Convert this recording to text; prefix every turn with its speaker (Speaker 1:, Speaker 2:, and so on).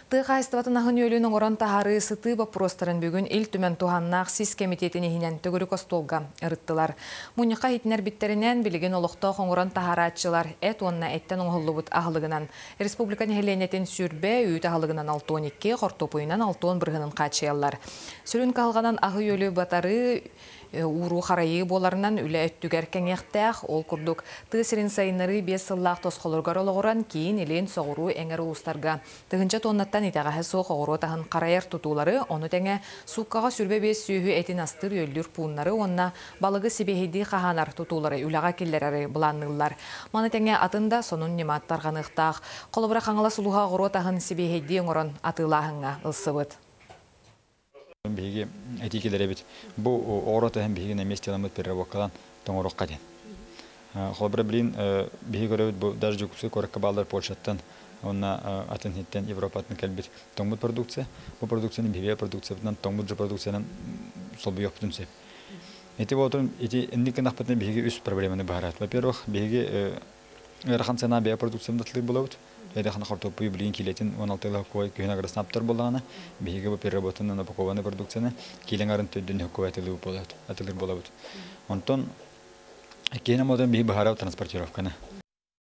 Speaker 1: Тыа хаһаайыстыбатын аһын-үөлүн оҥорон таһаарыы сытыы боппуруостарын бүгүн Ил Түмэн туһааннаах сис кэмитиэтин иһинэн төгүрүк остуолга ырыттылар. Мунньахха иһитиннэрбиттэринэн, билигин олохтоох оҥорон таһаарааччылар эт уонна эттэн оҥоһуллубут аһылыгынан республика нэһилиэнньэтин 20, үүт аһылыгынан 62, хортуоппуйунан 60 бырыһыанын хааччыйаллар. Сүрүн кыһалҕанан аһы-үөлү батарыы ууруу-харайыы буоларынан үлэ өттүгэр кэҥиэхтээх. Ол курдук, тыа сирин сайыннарыы 5 сыллаах тосхолоругар олоҕуран киин, илин, соҕуруу эҥэр улуустарга тыһыынча туоннаттан итэҕэһэ суох оҕуруот аһын харайар тутуулары, ону тэҥэ сууккаҕа 25 сүөһү этин астыыр-үөллүүр пууннары уонна балыгы сибиэһэйдии хаһаанар тутуулары үлэҕэ киллэрэри былаанныыллар. Маны тэҥэ атын да сонун ньыма тарҕаныахтаах. Холобура, Хаҥалас улууһа оҕуруот аһын сибиэһэйдии оҥорон атыылааһыҥҥа ылсыбыт.
Speaker 2: Биһиги этии киллэрэбит. Бу оҕуруот аһын биһиги эмиэ стеламмыт переработкалаан тоҥоруохха диэн. Холобура, билин биһиги көрөбүт бу даже Дьокуускай куоракка бааллар Польшаттан уонна атын иһиттэн Европаттан кэлбит тоҥмут продукция. Бу продукцияны биһиги продукциябытынан тоҥмут же продукциянан солбуйуохпутун сөп. Ити буолтун ити инник гынахпытына биһиги үс проблеманы быһаарат. Во-первых, биһиги ыарахан цена бэйэ продукциябытын атылыыр буолабыт. Эдэхана хортуоппуйу билигин киилэтин 16 кой күһүн агроснаптар буоллаҕына, биһиги бу переработанный упакованный продукцияны киилэҥ арын төрдүн хөккөй атылыыр буолабыт. Онтон иккиһин омотон биһи быһаарабыт транспортировканы.